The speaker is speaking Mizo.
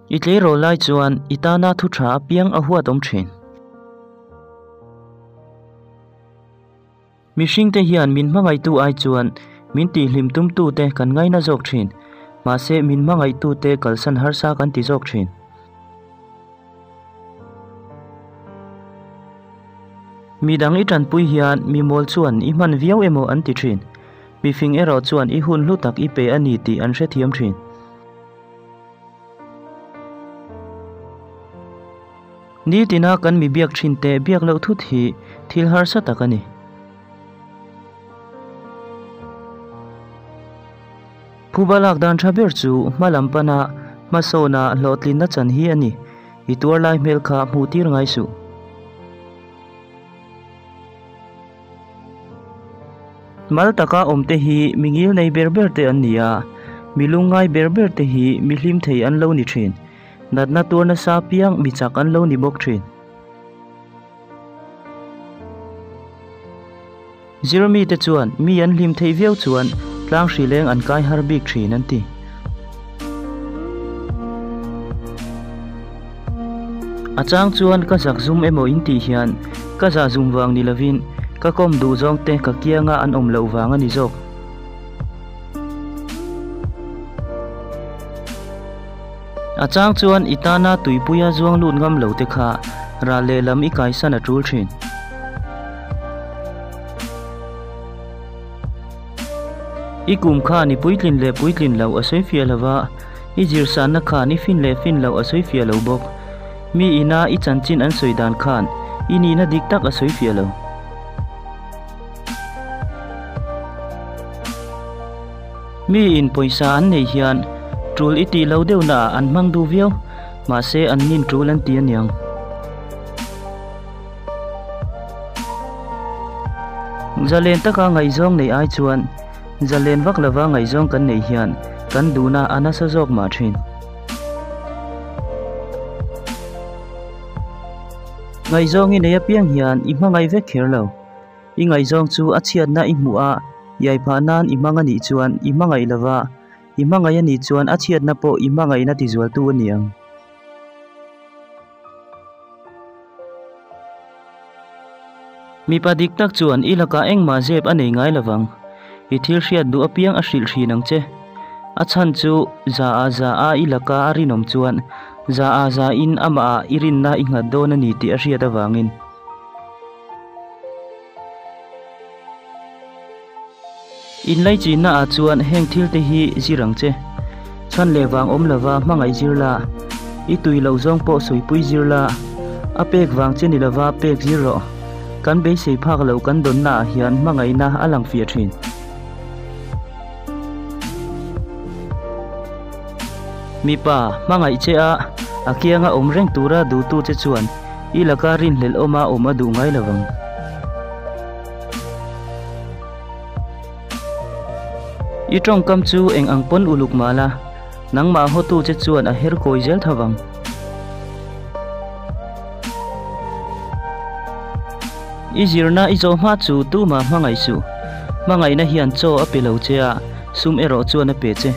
I tleirawl lai chuan i tana thu tha apiang a huat awm thin. Mihringte hian min hmangaihtu ai chuan min tihhlim tumtute kan ngaina zawk thin. Mahse min hmangaihtute kalsan harsa kan ti zawk thin. Midang i tanpui hian mi mawl chuan i hman viau emaw an ti thin. Mifing erawh chuan i hun hlu tak i pe a ni tih an hrethiam thin. Nitina kan mi biak thin te biak loh thut hi thil harsa tak a ni. Phuba lak dan tha ber chu hma lam pana hmasawna hlawhtlinna chan hi a ni. I tuar lai hmel kha hmuh tir ngai suh. Mal taka awm te hi mi ngil nei ber ber te an ni a, mi lungngai ber ber te hi mi hlim thei an lo ni thin. Natna tuar nasa piang mi chak an lo ni bawk thin. Zirmite chuan mi an hlim theih viau chuan tlang hri leng an kai har bik thin an ti. A chang chuan ka zak zum emaw in tih hian ka zah zum vang ni lovin ka kawm duh zawng te ka kianga an awm loh vang a ni zawk. A chang chuan i tana tuipuia zuang lut ngam lo te kha ral lehlam i kaisan a tul thin. I kum khan i puitlin leh puitlin loh a sawi fiah lo va, i zirsanna khan i fin leh fin loh a sawi fiah lo bawk. Mi ina i chanchin an sawi dan khan i nihna dik tak a sawi fiah lo. Mi in pawisa an neih hian tul i tih lo deuh naah an hmang duh viau, mahse an nin tul an ti aniang. Zalen taka ngaihzawng neih ai chuan zalen vak lova ngaihzawng kan neih hian kan duhna a nasa zawk mah thin. Ngaihzawng i nei apiang hian i hmangaih vek kher lo. I ngaihzawng chu a chhiatna i hmuh a, iai phah nan i hmang a nih chuan i hmangaih lova, i hmangaih a nih chuan a chhiatna pawh i hmangaihna tizualtu a ni ang. Mipa dik tak chuan i lakah engmah zep a nei ngai lovang. I thil hriat duh apiang a hrilh thin ang che. A chhan chu za a za a i laka a rinawm chuan za a za in amah ah i rinna i nghat dawn a ni tih a hriat avangin. Inlaichinna ah chuan heng thil te hi zir ang che. Chhan leh vang awm lova hmangaih zir la, i tui loh zawng pawh sawipui zir la, a pek vang che ni lova pek zir rawh. Kan beisei phak loh kan dawnna ah hian hmangaihna a lang fiah thin. Mipa, hmangaih che a, a kianga awm reng tura duhtu che chuan i laka rinhlelh awma awm a duh ngai lovang. I tawngkam chu eng ang pawn uluk mah la, nangmah hawtu che chuan a her kawi zel tho vang. I zirna i zawh hma chu tumah hmangaih suh. Hmangaihna hian chaw a pe lo che a, sum erawh chuan a pe che.